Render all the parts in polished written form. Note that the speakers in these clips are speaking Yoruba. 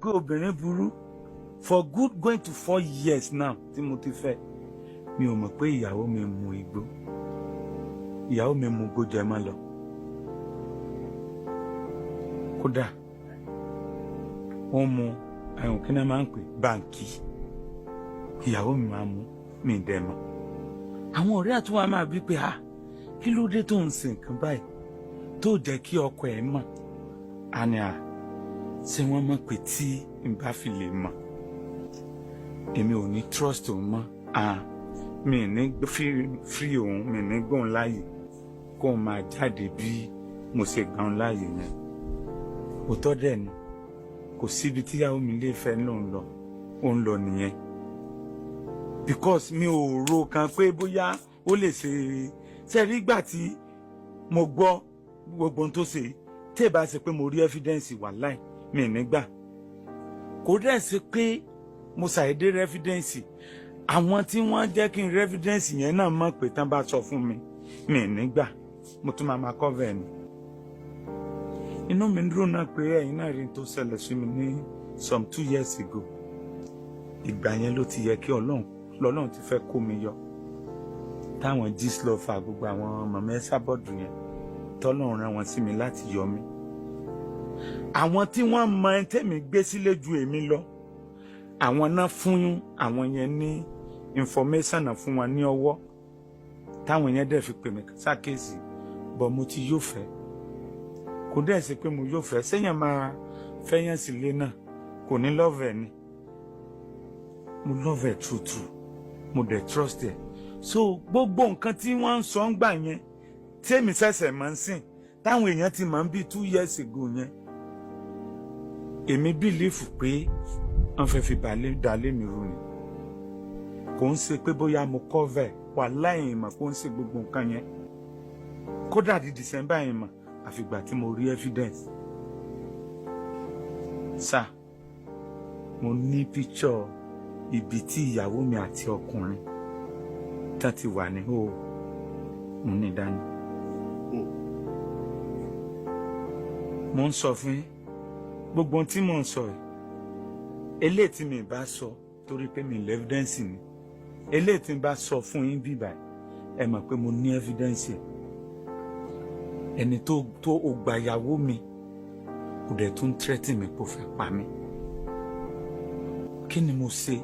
Pé obìnrin burú. For good going to 4 years now tí mo ti fẹ́, mi ò mọ̀ pé ìyàwó mi mu igbó. Ìyàwó mi mu igbó jẹ mọ́ lọ. Kódà ó mu ẹ̀hún, kí náà máa ń pè, báǹkì. Ìyàwó mi máa mú mi dẹ̀ mọ́. Àwọn ọ̀rẹ́ àtúwà máa bí pé, ah, kí ló dé tó ń sin nǹkan báyìí tó jẹ́ kí ọkọ ẹ̀ mọ̀? Àní à ṣé wọ́n mọ̀ pé tí n bá fi lè mọ̀, èmi ò ní trust òun mọ́. Ah, mi ní free òun, mi ní gbóhùn láàyè kó o máa jáde bí mo ṣe gbà òun láàyè yẹn. Òótọ́ dẹ̀ ni, kò síbi tíyàwó mi lè fẹ́ lòun lọ, ó ń lọ nìyẹn, because mi ò ro kan pé bóyá ó lè ṣe. Ṣe rí ìgbà tí mo gbọ́ gbogbo ohun tó ṣe, tí ì bá ṣe pé mo rí evidence, wà láì mi nígbà. Kò dẹ̀ ṣe pé mo ṣàìdé rí evidence. Àwọn tí wọ́n jẹ́ kí n rí evidence yẹn náà mọ̀ pé tán bá sọ fún mi, mi nígbà, mo tún máa cover ẹ̀ ni. Inú mi dùn náà pé ẹ̀yin náà rí n tó ṣẹlẹ̀ sí mi ní some 2 years ago. Ìgbà yẹn ló ti yẹ kí Ọlọ́run lọ́lọ́run ti fẹ́ kó mi yọ, táwọn Gistlover, gbogbo àwọn mọ̀mọ́ ẹ́sàbọ̀dù yẹn, tọ́lọ́run rán wọn sí mi láti yọ mí. Àwọn tí wọ́n mọ ẹni tẹ́mi gbé sílé ju èmi lọ, àwọn náà fún àwọn yẹn ní information náà, fún wọn ní ọwọ́, táwọn yẹn dẹ̀ fi pè mí ṣàkíyèsí bọ́. Mo ti yóò fẹ́, kò dẹ̀ sí pé mo yóò fẹ́ sẹ́yìn máa fẹ́yàn sílé náà, kò ní love ẹ̀ ni. Mo love ẹ̀ true true, mo dẹ̀ trust ẹ̀. So gbogbo nǹkan tí wọ́n ń sọ ń gbà yẹn, tí èmi ṣẹ̀ṣẹ̀ máa ń sìn, táwọn èèyàn ti máa ń bí 2 years ago yẹn, èmi believe pé wọ́n fẹ́ fi dalé mi rú ni. Kò ń ṣe pé bóyá mo cover wà láì mọ̀ kó ń ṣe gbogbo nǹkan yẹn. Kódà di December yẹn mọ̀, àfìgbà tí mo rí evidence. Sá mo ní picture ibi tí ìyàwó mi àti ọkùnrin tán ti wà ní hó, mo ní dání. Mo ń sọ fún yín, gbogbo ohun tí mò ń sọ yìí, eléyìí tí mi bá sọ torí pé mi lè evidence ni. Eléyìí tí n bá sọ fún yín bíbà, ẹ mọ̀ pé mo ní evidence ẹ̀. Ẹni tó o gba ìyàwó mi, kò dẹ̀ tún threaten mi kó fẹ́ pa mí. Kí ni mo ṣe?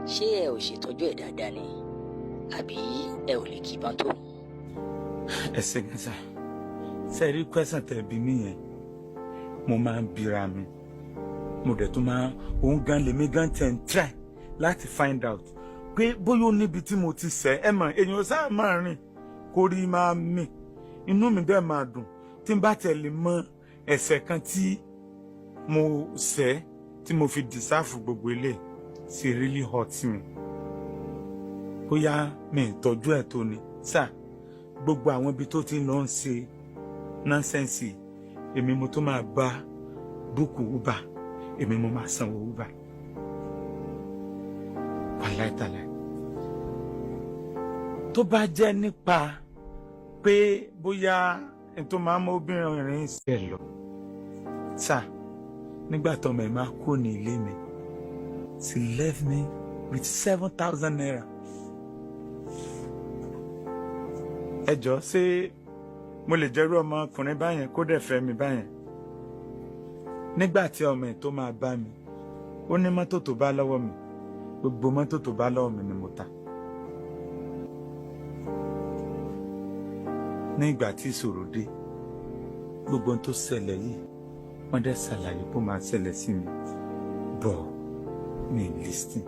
Ṣé ẹ ò ṣètọ́jú ẹ̀ dáadáa ni, àbí ẹ ò lè kí ìbọn tó? Ẹ ṣe gan sa. Ṣe rí question tẹ́ bí mi yẹn, mo máa ń bira mi, mo dẹ̀ tún máa òun gan lèmi gan tẹ̀ ń try láti find out pé bóyá ó níbi tí mo ti ṣẹ̀. Ẹ mọ̀, èèyàn sáà máa rìn kó rí máa mì, inú mi dẹ̀ máa dùn tí n bá tẹ̀lé mọ ẹ̀ṣẹ̀ kan tí mo ṣẹ̀ tí mo fi deserve gbogbo eléyìí. Sì really hurt me, bóyá mi ì tọ́jú ẹ̀ tó ni. Sáà gbogbo àwọn ibi tó ti ń lọ ń ṣe nonsense, èmi mo tó máa bá book Uber, èmi mo máa sanwó Uber. Wàláìtàláì, tó bá jẹ́ nípa pé bóyá n tó máa ń mọ obìnrin ṣe lọ sá, nígbà tọmọ ẹ máa kú ní ilé mi, she left me with ₦7,000. Ẹ jọ, ṣé mo lè jẹ́rú ọmọkùnrin báyẹn kó dẹ̀ fẹ́ mi báyẹn? Nígbà tí ọmọ ẹ̀ tó máa bá mi, ó ní mọ́tò tó bá lọ́wọ́ mi, gbogbo mọ́tò tó bá lọ́wọ́ mi ni mo ta. Ní ìgbà tí ìṣòro dé, gbogbo ohun tó ṣẹlẹ̀ yìí, wọ́n dẹ̀ ṣàlàyé bó máa ṣẹlẹ̀ sí mi bọ̀, mi listen.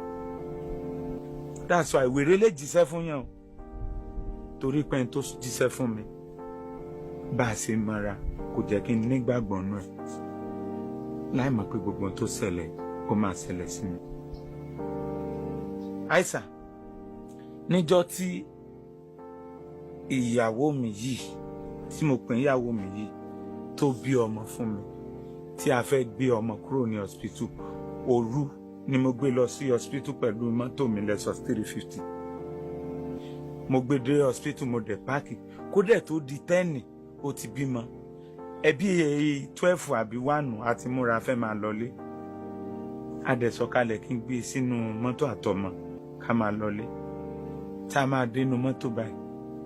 That's why wèrè lè jíṣẹ́ fún yàn o, torí pé ẹni tó jíṣẹ́ fún mi, bá a ṣe mọ́ra, kò jẹ́ kí n nígbàgbọ́ nù ẹ̀, láì mọ̀ pé gbogbo ohun tó ṣẹlẹ̀, ó máa ṣẹlẹ̀ sí mi. Àìsà, níjọ́ tí ìyàwó mi yìí, tí mo pè ní ìyàwó mi yìí, tó bí ọmọ fún mi, tí a fẹ́ gbé ọmọ kúrò ní hospital, òru ni mo gbé lọ sí hospital pẹ̀lú mọ́tò mi Lexus 350. Mo gbé dé hospital, mo dẹ̀ park. Kó dẹ̀ tó di 10, ó ti bímọ. Ẹbí 12 àbí 1 àti múra fẹ́ máa lọlé. A dẹ̀ sọ̀kalẹ̀ kí n gbé e sínú mọ́tò àtọmọ ká máa lọlé. Tá a máa dénú mọ́tò báyìí,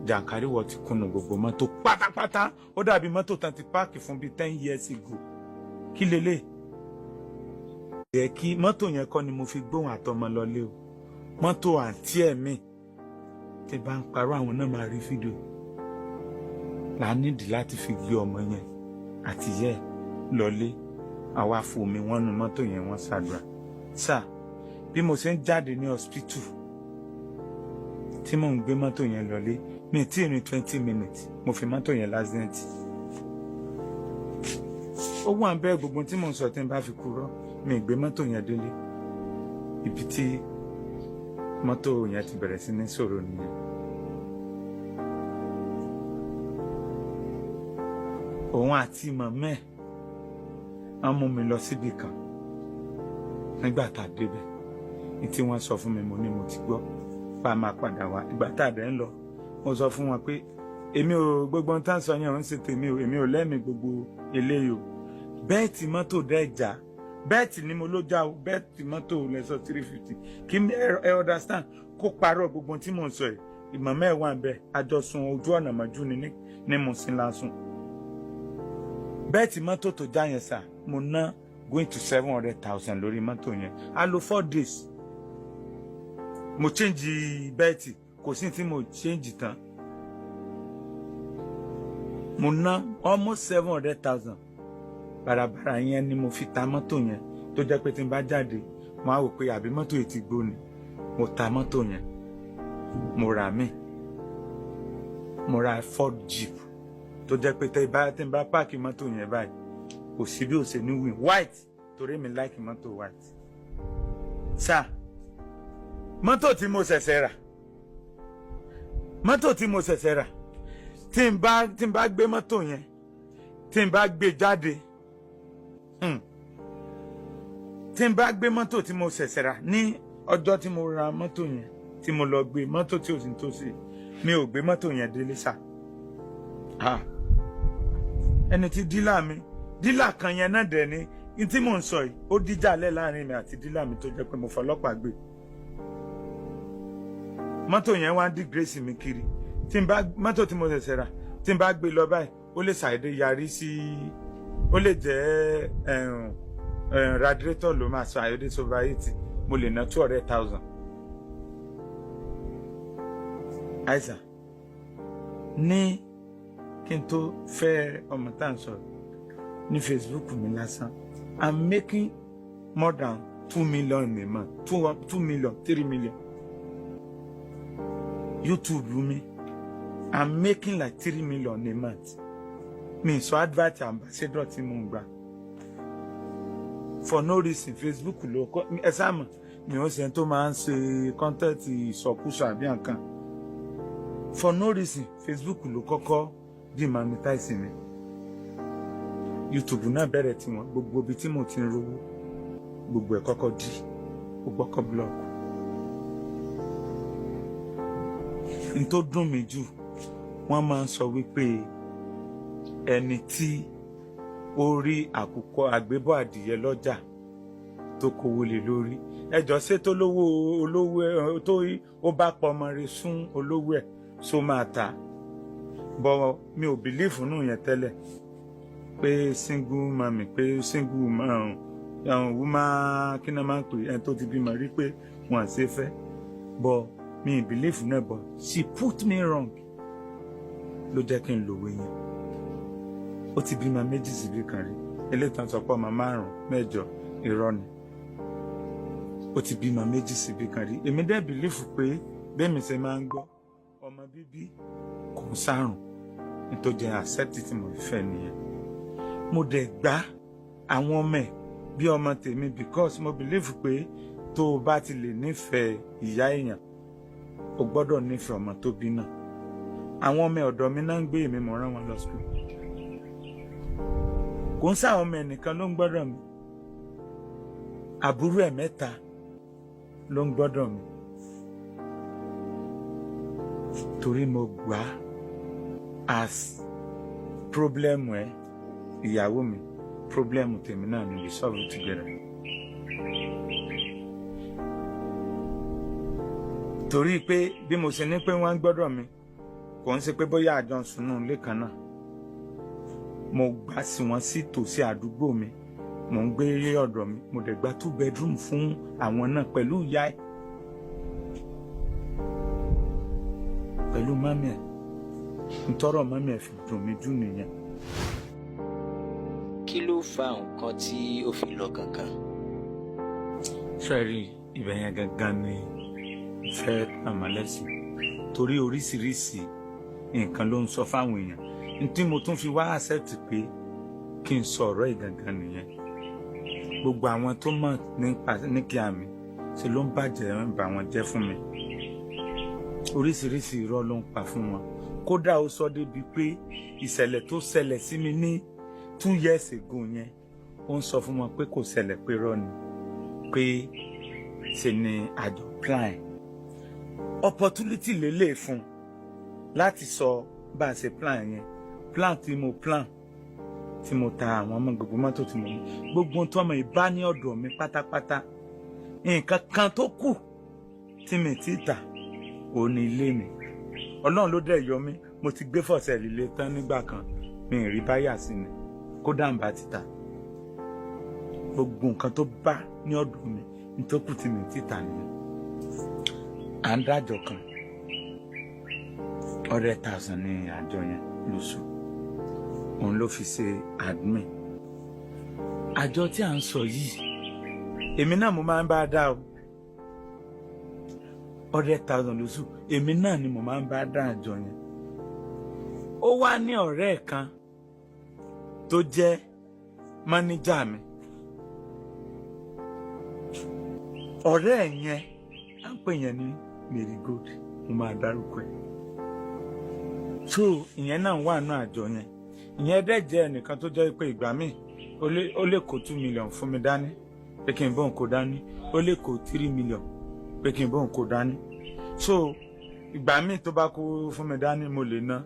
jàǹkáríwọ̀ ti kùnú gbogbo mọ́tò pátápátá. Ó dàbí mọ́tò tán ti park fún bíi 10 years ago. Kí lélẹ̀ jẹ́ kí mọ́tò yẹn kọ́ ni mo fi gbóhùn àtọmọ lọlé o. Mọ́tò àǹtí ẹ̀ mi tí bá ń parọ́, àwọn náà máa rí fídíò là á nídìí láti fi gbé ọmọ yẹn àti yẹ lọlé. Àwa fomi wọn nu mọ́tò yẹn, wọ́n ṣàdúrà sá. Bí mo ṣe ń jáde ní hospital tí mò ń gbé mọ́tò yẹn lọlé, mi tí ì rìn 20 minutes, mo fi mọ́tò yẹn l'accident. Ó wà ń bẹ́ẹ̀. Gbogbo tí mò ń sọ, tí n bá fi kúrọ́, mi gbé mọ́tò yẹn délé. Ibi tí mọ́tò yẹn ti bẹ̀rẹ̀ sí ní sọ̀rọ̀ nìyẹn. Òun àti màmá ẹ̀ wọ́n mú mi lọ síbi kan. Nígbà tá a débẹ̀, ní tí wọ́n sọ fún mi, mo ní mo ti gbọ́, bá a máa padà wá. Ìgbà tá a dẹ̀ ń lọ, mo sọ fún wọn pé èmi ò, gbogbo ohun tá à ń sọ yẹn ò ń ṣe tèmi o, èmi ò lẹ́mìí gbogbo eléyìí o. Belt mọ́tò dẹ̀ já. Belt ni mo ló já o. Belt mọ́tò lẹ́sọ̀ 350. Kí ẹ understand kó parọ́ gbogbo ohun tí mò ń sọ yìí. Ìmọ̀mọ́ ẹ̀ wà ń bẹ̀, àjọsùn ojú ọ̀nà mọ́jú ni ní mo sin lásùn. Belt mọ́tò tó já yẹn sà, mo ná going to 700,000 lórí mọ́tò yẹn. A lò 4 days. Mo change belt, kò sí tí mo change tán. Mo ná almost 700,000. Bàràbàrà yẹn ni mo fi ta mọ́tò yẹn, tó jẹ́ pé tí n bá jáde, mo á wò pé àbí mọ́tò yìí ti gbó ni. Mo ta mọ́tò yẹn, mo rà mí, mo ra Ford Jeep tó jẹ́ pé tẹ́ bá tí n bá park mọ́tò yẹn báyìí, kò sí bí ó ṣe ní win white, torí mi like mọ́tò white. Sá mọ́tò tí mo ṣẹ̀ṣẹ̀ rà, mọ́tò tí mo ṣẹ̀ṣẹ̀ rà, tí n bá gbé mọ́tò yẹn, tí n bá gbé jáde, tí n bá gbé mọ́tò tí mo ṣẹ̀ṣẹ̀ rà, ní ọjọ́ tí mo ra mọ́tò yẹn, tí mo lọ gbé mọ́tò tí ò sí tó sí, mi ò gbé mọ́tò yẹn délé sá. Ẹni tí dealer mi, dealer kan yẹn náà dẹ̀ ni n tí mò ń sọ yìí, ó díjà lẹ̀ láàrin mi àti dealer mi, tó jẹ́ pé mo fọlọ́pàá gbé. Mọ́tò yẹn wá ń disgrace mi kiri. Tí n bá mọ́tò tí mo ṣẹ̀ṣẹ̀ rà, tí n bá gbé lọ báyìí, ó lè ṣàìdé yarí sí, ó lè jẹ́ radiator ló máa sọ àyọ̀dé overheat, mo lè ná 200,000. Àìsàn ní kí n tó fẹ́ ọmọ tá à ń sọ̀rọ̀ ní Facebook mi lásán, I'm making more than 2 million in a month, 2 million, 3 million. YouTube mi, I'm making like 3 million a month. Mi sọ advert ambassador tí mo ń gbà. For no reason, Facebook ló kọ ẹ sáà mọ̀ mi ò ṣe tó máa ń ṣe content ìsọkúsọ àbí nǹkan. For no reason, Facebook ló kọ́kọ́ demonetize mi. YouTube náà bẹ̀rẹ̀ tiwọn. Gbogbo ibi tí mo ti ń rówó, gbogbo ẹ̀ kọ́kọ́ dí, ó gbọ́kọ́ block. N tó dùn mí jù, wọ́n máa ń sọ wípé ẹni tí ó rí àkùkọ àgbébọ̀ adìyẹ lọ́jà tó kówó lé lórí ẹjọ́, ṣé tó lówó olówó ẹ tó ó bá pọmọ rẹ̀ sún olówó ẹ̀ só máa ta bọ́? Mi ò believe nù yẹn tẹ́lẹ̀ pé single mummy, pé single woman, woman kí náà máa ń pè ẹni tó ti bímọ rí pé wọn à ṣe fẹ́ bọ́. Mi ì believe náà, but she put me wrong, ló jẹ́ kí n lòwe yẹn. Ó ti bímọ méjì síbi kan rí. Eléyìí tán sọ pé ọmọ márùn mẹ́jọ, irọ́ ni. Ó ti bímọ méjì síbi kan rí. Èmi dẹ́ believe pé bẹ́ẹ̀ mi ṣe máa ń gbọ́, ọmọ bíbí kò ń sárùn. Nítorí jẹ́ accept tí mo fẹ́ nìyẹn. Mo dẹ̀ gbá àwọn ọmọ ẹ̀ bí ọmọ tèmi, because mo believe pé tó o bá ti lè nífẹ̀ẹ́ ìyá èèyàn, o gbọ́dọ̀ nífẹ̀ẹ́ ọmọ tó bí náà. Àwọn ọmọ ọ̀dọ̀ mi náà ń gbé. Èmi mo rán wọn lọ school. Kò ń sáwọn ọmọ ẹnìkan ló ń gbọ́dọ̀ mi, àbúrò ẹ̀ mẹ́ta ló ń gbọ́dọ̀ mi, torí mo gbà á as problem ẹ. Ìyàwó mi, problem tèmi náà ni, we solve it together. Torí pé bí mo ṣe ní pé wọ́n ń gbọ́dọ̀ mi, kò ń ṣe pé bóyá àjọ ń sunú ilé kan náà. Mo gbà sí wọn sí tòsí àdúgbò mi, mò ń gbé ọ̀dọ̀ mi, mo dẹ̀ gba 2 bedroom fún àwọn náà pẹ̀lú ìyá ẹ̀, pẹ̀lú mọ́mí ẹ̀. Ntọ́rọ̀ mọ́mí ẹ̀ fi dùn mí jù nìyẹn. Kí ló fa nǹkan tí ó fi lọ gangan? Ṣẹ́ẹ̀rì ibẹ̀ yẹn gangan ni fẹ́ àmọ́lẹ́sìn, torí oríṣiríṣi nǹkan ló ń sọ fáwọn èèyàn. Ntí mo tún fi wá accept pé kí n sọ ọ̀rọ̀ yìí gangan nìyẹn. Gbogbo àwọn tó mọ̀ nípa ní kí àmì ṣe ló ń bàjẹ́, ń bà wọ́n jẹ́ fún mi. Oríṣiríṣi irọ́ ló ń pa fún wọn. Kódà ó sọ débi pé ìṣẹ̀lẹ̀ tó ṣẹlẹ̀ sí mi ní 2 years ago yẹn, ó ń sọ fún wọn pé kò ṣẹlẹ̀, pé irọ́ ni, pé ṣe ni àjọ plan. Opportunity lélẹ̀ fún láti sọ bá a ṣe plan yẹn. Plan tí mo plan, tí mo ta àwọn ọmọ, gbogbo mọ́tò tí mo ní, gbogbo tó ọmọ ìbá ní ọ̀dọ̀ mi pátápátá, nǹkan kan tó kù tí mi ti tà ò ní ilé mi. Ọlọ́run ló dẹ̀ yọ mí. Mo ti gbé fọ̀sẹ̀ líle tán nígbà kan, mi ì rí báyà sí ni, kódà ń bá ti tà. Gbogbo nǹkan tó bá ní ọ̀dọ̀ mi ní tó kù tí mi ti tà nìyẹn. À ń dájọ́ kan, 100,000 ní àjọ yẹn lóṣù, òun ló fi ṣe admin. Àjọ tí à ń sọ yìí, èmi náà mo máa ń bá a dá o. 100,000 lóṣù, èmi náà ni mo máa ń bá dá àjọ yẹn. Ó wá ní ọ̀rẹ́ kan tó jẹ́ máníjà mi. Ọ̀rẹ́ yẹn à ń pè yẹn ní Marigold, mo máa dárúkọ ẹ̀. So ìyẹn náà wà nínú àjọ yẹn. Ìyẹn dẹ̀ jẹ́ ẹnìkan tó jẹ́ pé ìgbà míì ó lè kó 2 million fún mi dání pé kí n bóun kó dání, ó lè kó 3 million pé kí n bóun kó dání. So ìgbà míì tó bá kó fún mi dání, mo lè ná,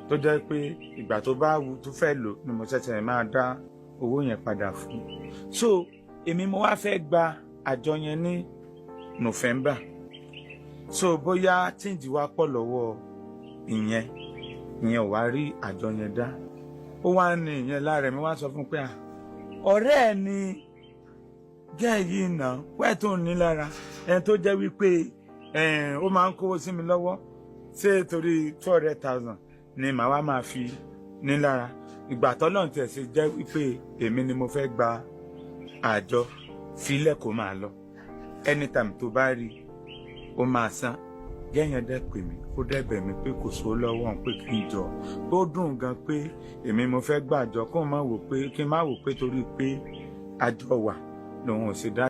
tó jẹ́ pé ìgbà tó bá wù tó fẹ́ lò ni mo ṣẹ̀ṣẹ̀ máa dá owó yẹn padà fún. So èmi mo wá fẹ́ gba àjọ yẹn ní November. So bóyá change wá pọ̀ lọ́wọ́ ìyẹn, ìyẹn ò wá rí àjọ yẹn dá. Ó wá ní ìyẹn lára mi, wá sọ fún pé ọ̀rẹ́ ẹ̀ ni gẹ́ yìí nà wẹ́ẹ̀ tó ń ní lára ẹni tó jẹ́ wípé ó máa ń kówó sí mi lọ́wọ́, ṣé torí 200,000 ni màá wá máa fi ní lára? Ìgbà tọ́lọ́run tiẹ̀ ṣe jẹ́ wípé èmi ni mo fẹ́ gba àjọ, filẹ̀ kó máa lọ, anytime tó bá rí ó máa san. Gẹ́yìn dẹ́ pè mí, ó dẹ́ bẹ̀ mí pé kò sówó lọ́wọ́ òun, pé kí n jọ. Ó dùn gan pé èmi mo fẹ́ gbàjọ, kó má wò pé kí n má wò pé torí pé àjọ wà lòun ò ṣe dá.